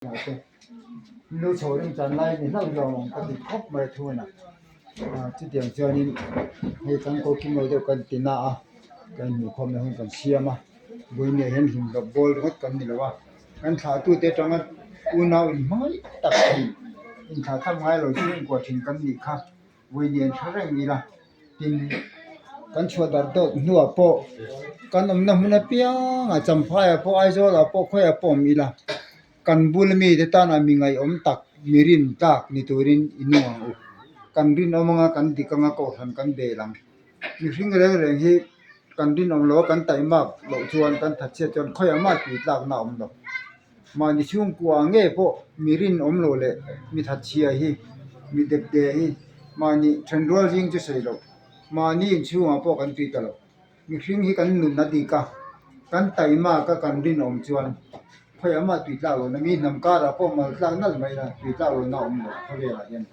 Te nu chho ring chan lai ni hlauh hlauh ang ka ti khawp mai thun a ah chutiang chuanin hei kan ko kim lo deuh kan ti na a kan inhmuhkhawmna hun kan siam a buaina hian hlim hlawp bawl ringawt kan ni lo a kan thlah tute atanga unau inhmangaih tak thin inthlah thlap ngai lo chhungkua thin kan nih kha. Vawiin tha reng ila tin kan chhuah darh dawt hnuah pawh kan awmna hmun apiangah Champhaiah pawh Aizawlah pawh khawiah pawh awm ila kan bula mite tana mi ngaihawm tak mi rin tlak ni turin i nung ang u. Kan rinawm anga kan dik anga kohhran kan bel ang. Mihring reng reng hi kan rinawm lo a kan taihmak loh chuan kan thatchhiat chuan khawiah mah tui tlakna a awm lo. Mahni chhungkua ngei pawh mi rinawm lo leh mi thatchhia hi, mi depde hi mahni thenrual zing chu sawi loh. Mahni inchhungah pawh kan tui ta lo. Mihring hi kan nun a dik a, kan taihmak a kan rinawm chuan khawiah mah tui tlak lohna mi hnam karah pawh mal tlak nalh mai la tui tlak lohna a awm lo khawvelah hian.